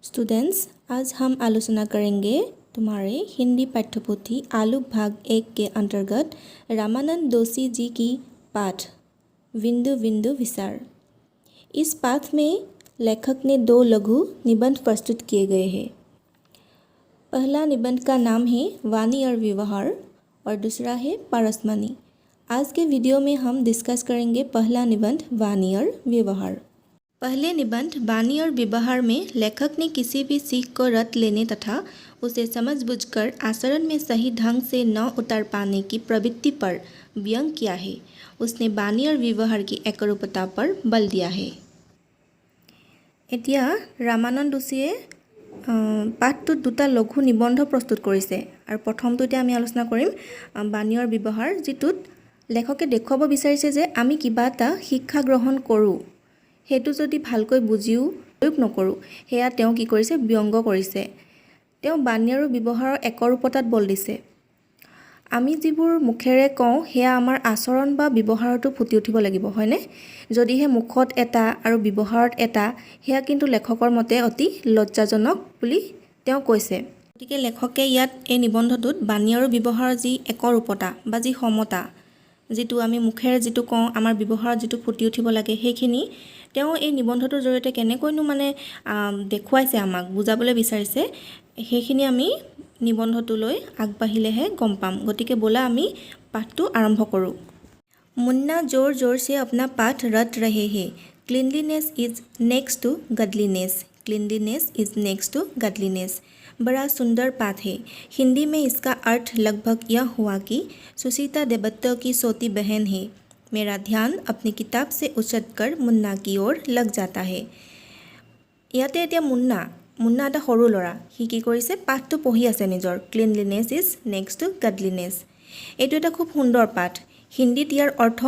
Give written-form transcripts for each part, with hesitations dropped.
Students, आज हम आलोचना करेंगे तुम्हारे हिंदी पाठ्यपोथी आलोक भाग 1 के अंतर्गत रामानंद दोषी जी की पाठ बिंदु बिंदु विचार। इस पाठ में लेखक ने दो लघु निबंध प्रस्तुत किए गए हैं। पहला निबंध का नाम है वाणी और व्यवहार और दूसरा है पारसमणि। आज के वीडियो में हम डिस्कस करेंगे पहला निबंध वाणी और व्यवहार। पहले निबंध वाणी और व्यवहार में लेखक ने किसी भी सीख को रट लेने तथा उसे समझ बुझकर आचरण में सही ढंग से न उतार पाने की प्रवृत्ति पर व्यंग किया है। उसने वाणी और व्यवहार की एकरूपता पर बल दिया है। এতিয়া ৰামানন্দ যোশীয়ে পাঠটোত দুটা লঘু নিবন্ধ প্ৰস্তুত কৰিছে আৰু প্ৰথমটো এতিয়া আমি আলোচনা কৰিম বাণী আৰু ব্যৱহাৰ, যিটোত লেখকে দেখুৱাব বিচাৰিছে যে আমি কিবা এটা শিক্ষা গ্ৰহণ কৰোঁ, সেইটো যদি ভালকৈ বুজিও প্ৰয়োগ নকৰোঁ, সেয়া তেওঁ কি কৰিছে? ব্যংগ কৰিছে। তেওঁ বাণী আৰু ব্যৱহাৰৰ একৰূপতাত বল দিছে। আমি যিবোৰ মুখেৰে কওঁ, সেয়া আমাৰ আচৰণ বা ব্যৱহাৰতো ফুটি উঠিব লাগিব, হয়নে? যদিহে মুখত এটা আৰু ব্যৱহাৰত এটা, সেয়া কিন্তু লেখকৰ মতে অতি লজ্জাজনক বুলি তেওঁ কৈছে। গতিকে লেখকে ইয়াত এই নিবন্ধটোত বাণী আৰু ব্যৱহাৰৰ যি একৰূপতা বা যি সমতা, যিটো আমি মুখেৰে যিটো কওঁ, আমাৰ ব্যৱহাৰত যিটো ফুটি উঠিব লাগে, সেইখিনি তেওঁ এই নিবন্ধটোৰ জৰিয়তে কেনেকৈনো মানে দেখুৱাইছে, আমাক বুজাবলৈ বিচাৰিছে, সেইখিনি আমি নিবন্ধটোলৈ আগবাঢ়িলেহে গম পাম। গতিকে ব'লা, আমি পাঠটো আৰম্ভ কৰোঁ। मुन्ना जोर जोर से अपना पाठ रट रहे हैं। "Cleanliness is next to godliness. Cleanliness is next to godliness." बड़ा सुंदर पाठ है। हिंदी में इसका अर्थ लगभग यह हुआ कि शुचिता देवत्व की सौती बहन है। मेरा ध्यान अपनी किताब से उचट कर मुन्ना की ओर लग जाता है। ইয়াতে এতিয়া মুন্না, মুন্না এটা সৰু ল'ৰা। সি কি কৰিছে? পাঠটো পঢ়ি আছে নিজৰ, "Cleanliness is next to godliness"। এইটো এটা খুব সুন্দৰ পাঠ। হিন্দীত ইয়াৰ অৰ্থ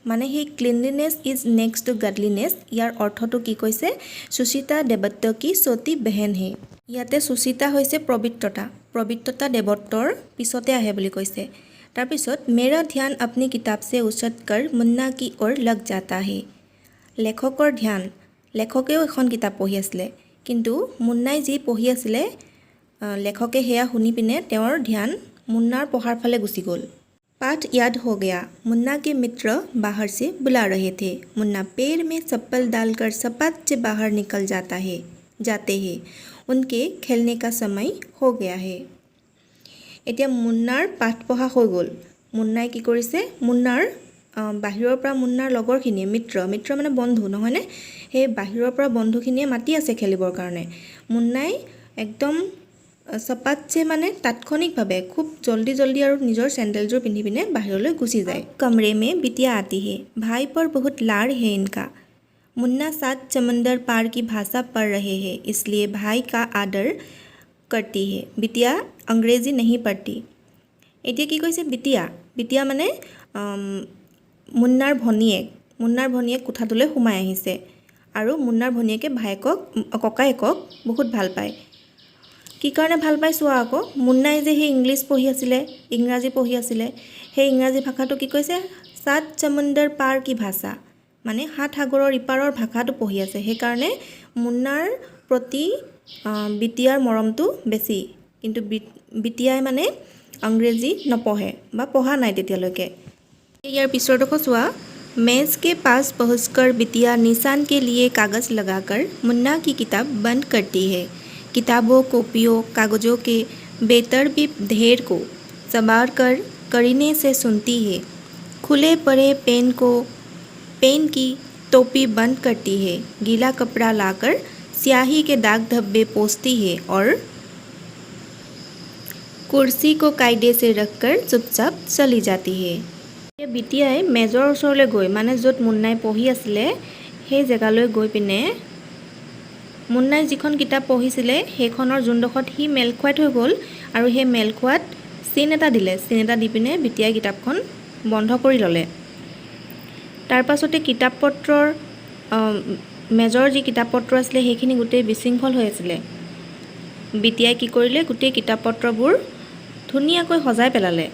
মানে সেই "Cleanliness is next to godliness", ইয়াৰ অৰ্থটো কি কৈছে? शुचिता देवत्व की सती बहन है। ইয়াতে শুচিতা হৈছে পবিত্ৰতা, পবিত্ৰতা দেৱত্বৰ পিছতে আহে বুলি কৈছে। তাৰপিছত मेरा ध्यान अपनी किताब से उचट कर मुन्ना की ओर लग जाता है। লেখকৰ ধ্যান, লেখকেও এখন কিতাপ পঢ়ি আছিলে, কিন্তু মুন্নাই যি পঢ়ি আছিলে, লেখকে সেয়া শুনি পিনে তেওঁৰ ধ্যান মুন্নাৰ পঢ়াৰ ফালে গুচি গ'ল। पाठ याद हो गया। मुन्ना के मित्र बाहर से बुला रहे थे। मुन्ना पैर में चप्पल डालकर सपाट से बाहर निकल जाता है, जाते हैं। उनके खेलने का समय हो गया है। এতিয়া মুন্নাৰ পাঠ পঢ়া হৈ গ'ল। মুন্নাই কি কৰিছে? মুন্নাৰ বাহিৰৰ পৰা মুন্নাৰ লগৰখিনিয়ে, মিত্ৰ, মিত্ৰ মানে বন্ধু, নহয়নে? সেই বাহিৰৰ পৰা বন্ধুখিনিয়ে মাতি আছে খেলিবৰ কাৰণে। মুন্নাই একদম सपाट से মানে তাৎক্ষণিকভাৱে খুব জল্দি জল্দি আৰু নিজৰ চেণ্ডেলযোৰ পিন্ধি পিনে বাহিৰলৈ গুচি যায়। कमरे में बिटिया आती है। भाई पर बहुत लाड़ है इनका। मुन्ना सात समंदर पार की भाषा पढ़ रहे हैं, इसलिए भाई का आदर करती है। बिटिया अंग्रेजी नहीं पढ़ती। এতিয়া কি কৈছে? বিটিয়া, বিটিয়া মানে মুন্নাৰ ভনীয়েক। মুন্নাৰ ভনীয়েক কোঠাটোলৈ সোমাই আহিছে আৰু মুন্নাৰ ভনীয়েকে ভায়েকক, ককায়েকক বহুত ভাল পায়। কি কাৰণে ভাল পায় চোৱা আকৌ। মুন্নাই যে সেই ইংলিছ পঢ়ি আছিলে, ইংৰাজী পঢ়ি আছিলে, সেই ইংৰাজী ভাষাটো কি কৈছে? सात समंदर पार की भाषा, মানে সাত সাগৰৰ ইপাৰৰ ভাষাটো পঢ়ি আছে। সেইকাৰণে মুন্নাৰ প্ৰতি বিটিয়াৰ মৰমটো বেছি। কিন্তু বিটিয়াই মানে ইংৰাজী নপঢ়ে বা পঢ়া নাই তেতিয়ালৈকে। ইয়াৰ পিছৰডোখৰ চোৱা। मेज के पास पहुंचकर बिटिया निशान के लिए कागज़ लगाकर मुन्ना की किताब बंद करती है। किताबों, कॉपियों, कागज़ों के बेतरतीब ढेर को संवार कर करीने से चुनती है। खुले पड़े पेन को, पेन की टोपी बंद करती है। गीला कपड़ा लाकर स्याही के दाग धब्बे पोंछती है और कुर्सी को कायदे से रखकर चुपचाप चली जाती है। বিটিয়াই মেজৰ ওচৰলৈ গৈ, মানে য'ত মুন্নাই পঢ়ি আছিলে সেই জেগালৈ গৈ পিনে মুন্নাই যিখন কিতাপ পঢ়িছিলে, সেইখনৰ যোনডোখৰত সি মেল খুৱাই থৈ গ'ল আৰু সেই মেল খোৱাত চিন এটা দিলে। চিন এটা দি পিনে বিটিয়াই কিতাপখন বন্ধ কৰি ল'লে। তাৰ পাছতে কিতাপ পত্ৰৰ, মেজৰ যি কিতাপ পত্ৰ আছিলে, সেইখিনি গোটেই বিশৃংখল হৈ আছিলে। বিটিয়াই কি কৰিলে? গোটেই কিতাপ পত্ৰবোৰ ধুনীয়াকৈ সজাই পেলালে।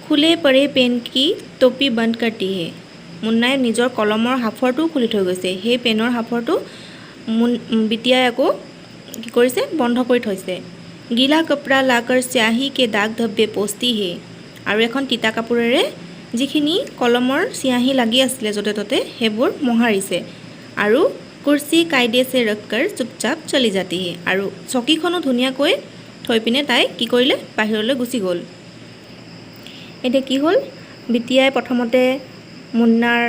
खुले पड़े पेन की टोपी बंद करती है। মুন্নাই নিজৰ কলমৰ সাঁফৰটোও খুলি থৈ গৈছে। সেই পেনৰ সাঁফৰটো মুন বিটিয়াই আকৌ কি কৰিছে? বন্ধ কৰি থৈছে। गीला कपड़ा लाकर स्याही के दाग धब्बे पोंछती है। আৰু এখন তিতা কাপোৰেৰে যিখিনি কলমৰ চিয়াঁহী লাগি আছিলে য'তে ত'তে, সেইবোৰ মোহাৰিছে। আৰু कुर्सी कायदे से रखकर चुपचाप चली जाती है। আৰু চকীখনো ধুনীয়াকৈ থৈ পিনে তাই কি কৰিলে? বাহিৰলৈ গুচি গ'ল। এতিয়া কি হ'ল? বিটিয়াই প্ৰথমতে মুন্নাৰ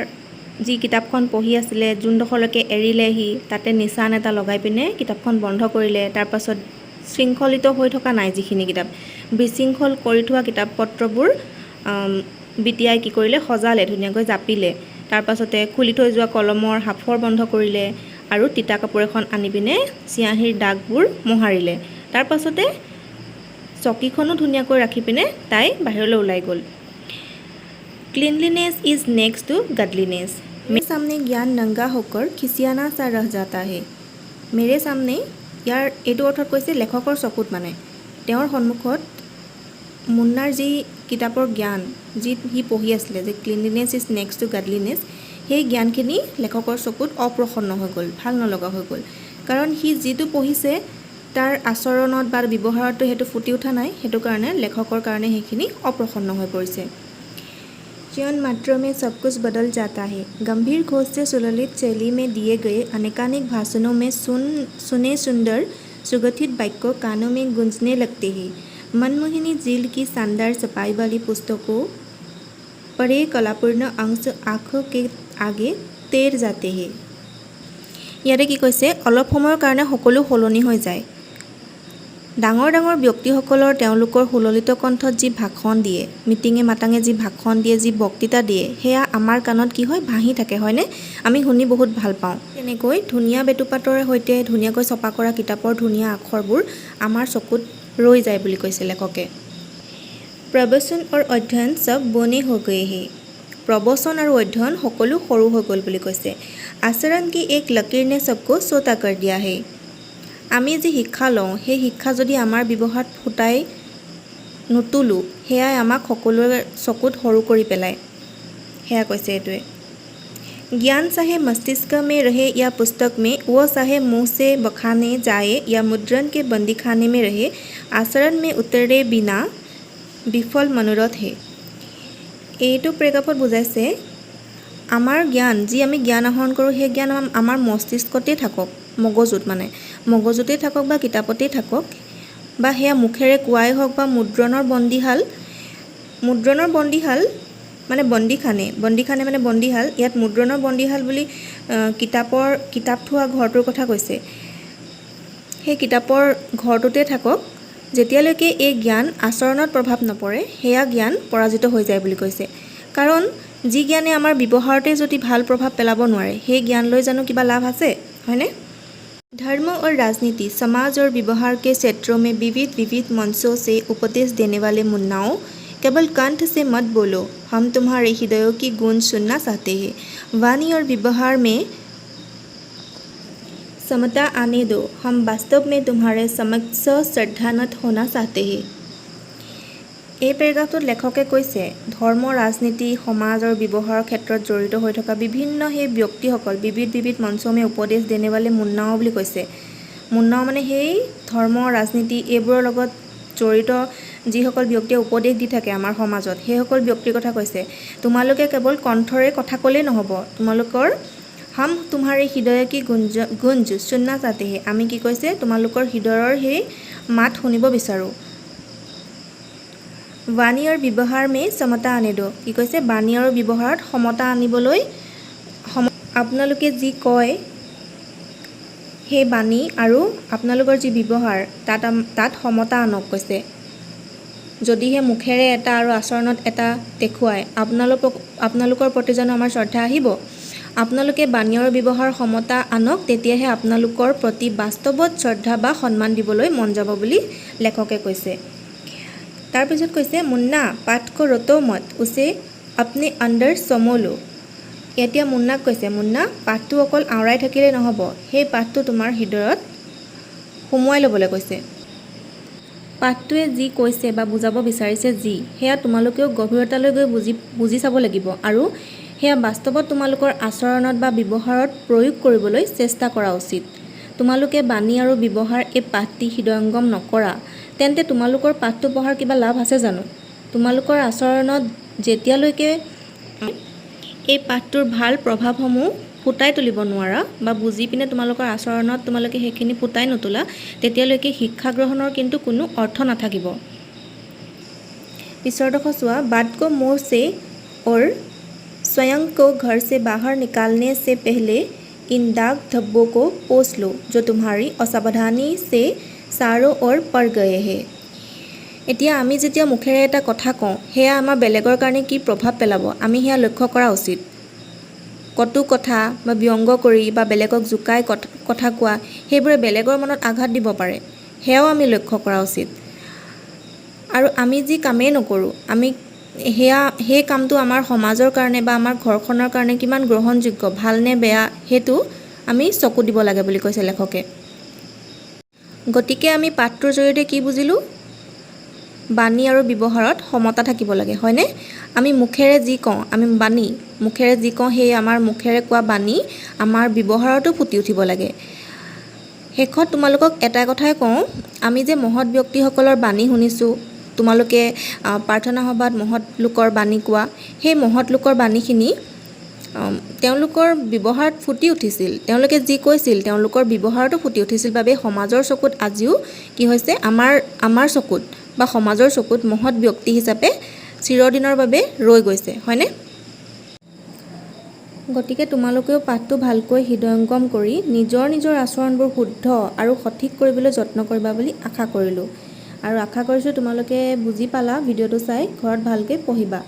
যি কিতাপখন পঢ়ি আছিলে, যোনডোখৰলৈকে এৰিলে সি, তাতে নিচান এটা লগাই পিনে কিতাপখন বন্ধ কৰিলে। তাৰপাছত শৃংখলিত হৈ থকা নাই যিখিনি কিতাপ, বিশৃংখল কৰি থোৱা কিতাপ পত্ৰবোৰ বিটিয়াই কি কৰিলে? সজালে, ধুনীয়াকৈ জাপিলে। তাৰপাছতে খুলি থৈ যোৱা কলমৰ সাঁফৰ বন্ধ কৰিলে আৰু তিতা কাপোৰ এখন আনি পিনে চিয়াঁহীৰ দাগবোৰ মোহাৰিলে। তাৰপাছতে চকীখনো ধুনীয়াকৈ ৰাখি পিনে তাই বাহিৰলৈ ওলাই গ'ল। Cleanliness is next to godliness. मेरे सामने ज्ञान नंगा होकर खिसियाना सा रह जाता है। मेरे सामने, ইয়াৰ এইটো অৰ্থত কৈছে লেখকৰ চকুত, মানে তেওঁৰ সন্মুখত মুন্নাৰ যি কিতাপৰ জ্ঞান, যি সি পঢ়ি আছিলে যে cleanliness is next to godliness, সেই জ্ঞানখিনি লেখকৰ চকুত অপ্ৰসন্ন হৈ গ'ল, ভাল নলগা হৈ গ'ল। কাৰণ সি যিটো পঢ়িছে, তাৰ আচৰণত বা ব্যৱহাৰতো সেইটো ফুটি উঠা নাই। সেইটো কাৰণে লেখকৰ কাৰণে সেইখিনি অপ্ৰসন্ন হৈ পৰিছে। क्षण मात्र में सब कुछ बदल जाता है। गंभीर घोष से सुललित शैली में दिए गए अनेकानेक भाषणों में सुने सुंदर सुगठित वाक्य कानों में गूंजने लगते हैं। मनमोहिनी जिल्द की शानदार छपाई वाली पुस्तकों पढ़े कलापूर्ण अंश आँखों के आगे तैर जाते हैं। ইয়াতে কি কৈছে? অলপ সময়ৰ কাৰণে সকলো সলনি হৈ যায়। ডাঙৰ ডাঙৰ ব্যক্তিসকলৰ তেওঁলোকৰ সুললিত কণ্ঠত যি ভাষণ দিয়ে, মিটিঙে মাটাঙে যি ভাষণ দিয়ে, যি বক্তৃতা দিয়ে, সেয়া আমাৰ কাণত কি হয়? ভাহি থাকে, হয়নে? আমি শুনি বহুত ভাল পাওঁ। তেনেকৈ ধুনীয়া বেটুপাতৰে সৈতে ধুনীয়াকৈ ছপা কৰা কিতাপৰ ধুনীয়া আখৰবোৰ আমাৰ চকুত ৰৈ যায় বুলি কৈছে লেখকে। प्रवचन और अध्ययन सब बौने हो गए हैं। প্ৰবচন আৰু অধ্যয়ন সকলো সৰু হৈ গ'ল বুলি কৈছে। आचरण की एक लकीर ने सबको छोटा कर दिया है। আমি যি শিক্ষা লওঁ, সেই শিক্ষা যদি আমাৰ ব্যৱহাৰত ফুটাই নোতোলোঁ, সেয়াই আমাক সকলোৰে চকুত সৰু কৰি পেলায়, সেয়া কৈছে এইটোৱে। ज्ञान चाहे मस्तिष्क में रहे या पुस्तक में, वो चाहे मुंह से बखाने जाए या मुद्रण के बंदीखाने में रहे, आचरण में उतरे बिना विफल मनोरथ है। এইটো পেৰেগ্ৰাফত বুজাইছে, আমাৰ জ্ঞান, যি আমি জ্ঞান আহৰণ কৰোঁ, সেই জ্ঞান আমাৰ মস্তিষ্কতেই থাকক, মগজুত, মানে মগজুতেই থাকক বা কিতাপতেই থাকক, বা সেয়া মুখেৰে কোৱাই হওক বা মুদ্ৰণৰ বন্দীশাল, মুদ্ৰণৰ বন্দীশাল মানে বন্দীখানে, বন্দীখানে মানে বন্দীশাল। ইয়াত মুদ্ৰণৰ বন্দীশাল বুলি কিতাপৰ, কিতাপ থোৱা ঘৰটোৰ কথা কৈছে। সেই কিতাপৰ ঘৰটোতে থাকক, যেতিয়ালৈকে এই জ্ঞান আচৰণত প্ৰভাৱ নপৰে, সেয়া জ্ঞান পৰাজিত হৈ যায় বুলি কৈছে। কাৰণ যি জ্ঞানে আমাৰ ব্যৱহাৰতে যদি ভাল প্ৰভাৱ পেলাব নোৱাৰে, সেই জ্ঞান লৈ জানো কিবা লাভ আছে, হয়নে? धर्म और राजनीति, समाज और व्यवहार के क्षेत्रों में विविध विविध मंचों से उपदेश देने वाले मुन्नाओं, केवल कंठ से मत बोलो, हम तुम्हारे हृदयों की गूंज सुनना चाहते हैं। वाणी और व्यवहार में समता आने दो, हम वास्तव में तुम्हारे समक्ष श्रद्धानत होना चाहते हैं। এই পেৰেগ্ৰাফটোত লেখকে কৈছে, ধৰ্ম, ৰাজনীতি, সমাজ আৰু ব্যৱহাৰৰ ক্ষেত্ৰত জড়িত হৈ থকা বিভিন্ন সেই ব্যক্তিসকল, विविध विविध मंचों में उपदेश देने वाले मुन्नाओं বুলি কৈছে। মুন্নাও মানে সেই ধৰ্ম, ৰাজনীতি এইবোৰৰ লগত জড়িত যিসকল ব্যক্তিয়ে উপদেশ দি থাকে আমাৰ সমাজত, সেইসকল ব্যক্তিৰ কথা কৈছে। তোমালোকে কেৱল কণ্ঠৰে কথা ক'লেই নহ'ব, তোমালোকৰ हम तुम्हारे हृदय की गूंज सुनना चाहते हैं। আমি কি কৈছে? তোমালোকৰ হৃদয়ৰ সেই মাত শুনিব বিচাৰোঁ। वाणी और व्यवहार में समता आने दो। কি কৈছে? বাণী আৰু ব্যৱহাৰত সমতা আনিবলৈ আপোনালোকে যি কয়, সেই বাণী আৰু আপোনালোকৰ যি ব্যৱহাৰ, তাত সমতা আনক কৈছে। যদিহে মুখেৰে এটা আৰু আচৰণত এটা দেখুৱায়, আপোনালোকৰ প্ৰতি জানো আমাৰ শ্ৰদ্ধা আহিব? আপোনালোকে বাণী আৰু ব্যৱহাৰ সমতা আনক, তেতিয়াহে আপোনালোকৰ প্ৰতি বাস্তৱত শ্ৰদ্ধা বা সন্মান দিবলৈ মন যাব বুলি লেখকে কৈছে। তাৰপিছত কৈছে, मुन्ना, पाठ को रटो मत, उसे अपने अंदर समो लो। এতিয়া মুন্নাক কৈছে, মুন্না, পাঠটো অকল আওৰাই থাকিলেই নহ'ব, সেই পাঠটো তোমাৰ হৃদয়ত সুমুৱাই ল'বলৈ কৈছে। পাঠটোৱে যি কৈছে বা বুজাব বিচাৰিছে যি, সেয়া তোমালোকেও গভীৰতালৈ গৈ বুজি বুজি চাব লাগিব আৰু সেয়া বাস্তৱত তোমালোকৰ আচৰণত বা ব্যৱহাৰত প্ৰয়োগ কৰিবলৈ চেষ্টা কৰা উচিত। তোমালোকে বাণী আৰু ব্যৱহাৰ এই পাঠটি হৃদয়ংগম নকৰা, তেন্তে তোমালোকৰ পাঠটো পঢ়াৰ কিবা লাভ আছে জানো? তোমালোকৰ আচৰণত যেতিয়ালৈকে এই পাঠটোৰ ভাল প্ৰভাৱসমূহ ফুটাই তুলিব নোৱাৰা বা বুজি পিনে তোমালোকৰ আচৰণত তোমালোকে সেইখিনি ফুটাই নোতোলা, তেতিয়ালৈকে শিক্ষা গ্ৰহণৰ কিন্তু কোনো অৰ্থ নাথাকিব। পিছৰডোখৰ চোৱা। बात को मुँह से और स्वयं को घर से बाहर निकालने से पहले इन दाग धब्बों को पोंछ लो, जो तुम्हारी असावधानी से चारों ओर पड़ गए हैं। এতিয়া আমি যেতিয়া মুখেৰে এটা কথা কওঁ, সেয়া আমাৰ বেলেগৰ কাৰণে কি প্ৰভাৱ পেলাব, আমি সেয়া লক্ষ্য কৰা উচিত। কটু কথা বা ব্যংগ কৰি বা বেলেগক জোকাই কথা কোৱা, সেইবোৰে বেলেগৰ মনত আঘাত দিব পাৰে, সেয়াও আমি লক্ষ্য কৰা উচিত। আৰু আমি যি কামেই নকৰোঁ, আমি সেই কামটো আমাৰ সমাজৰ কাৰণে বা আমাৰ ঘৰখনৰ কাৰণে কিমান গ্ৰহণযোগ্য, ভাল নে বেয়া, সেইটো আমি চকু দিব লাগে বুলি কৈছে লেখকে। গতিকে আমি পাঠটোৰ জৰিয়তে কি বুজিলোঁ? বাণী আৰু ব্যৱহাৰত সমতা থাকিব লাগে, হয়নে? আমি মুখেৰে যি কওঁ, আমি বাণী মুখেৰে যি কওঁ, সেই আমাৰ মুখেৰে কোৱা বাণী আমাৰ ব্যৱহাৰতো ফুটি উঠিব লাগে। শেষত তোমালোকক এটা কথাই কওঁ, আমি যে মহৎ ব্যক্তিসকলৰ বাণী শুনিছোঁ, তোমালোকে প্ৰাৰ্থনা সভাত মহৎ লোকৰ বাণী কোৱা, সেই মহৎ লোকৰ বাণীখিনি তেওঁলোকৰ ব্যৱহাৰত ফুটি উঠিছিল। তেওঁলোকে যি কৈছিল, তেওঁলোকৰ ব্যৱহাৰতো ফুটি উঠিছিল বাবে সমাজৰ চকুত আজিও কি হৈছে, আমাৰ চকুত বা সমাজৰ চকুত মহৎ ব্যক্তি হিচাপে চিৰদিনৰ বাবে ৰৈ গৈছে, হয়নে? গতিকে তোমালোকেও পাঠটো ভালকৈ হৃদয়ংগম কৰি নিজৰ নিজৰ আচৰণবোৰ শুদ্ধ আৰু সঠিক কৰিবলৈ যত্ন কৰিবা বুলি আশা কৰিলোঁ। আৰু আশা কৰিছোঁ তোমালোকে বুজি পালা। ভিডিঅ'টো চাই ঘৰত ভালকৈ পঢ়িবা।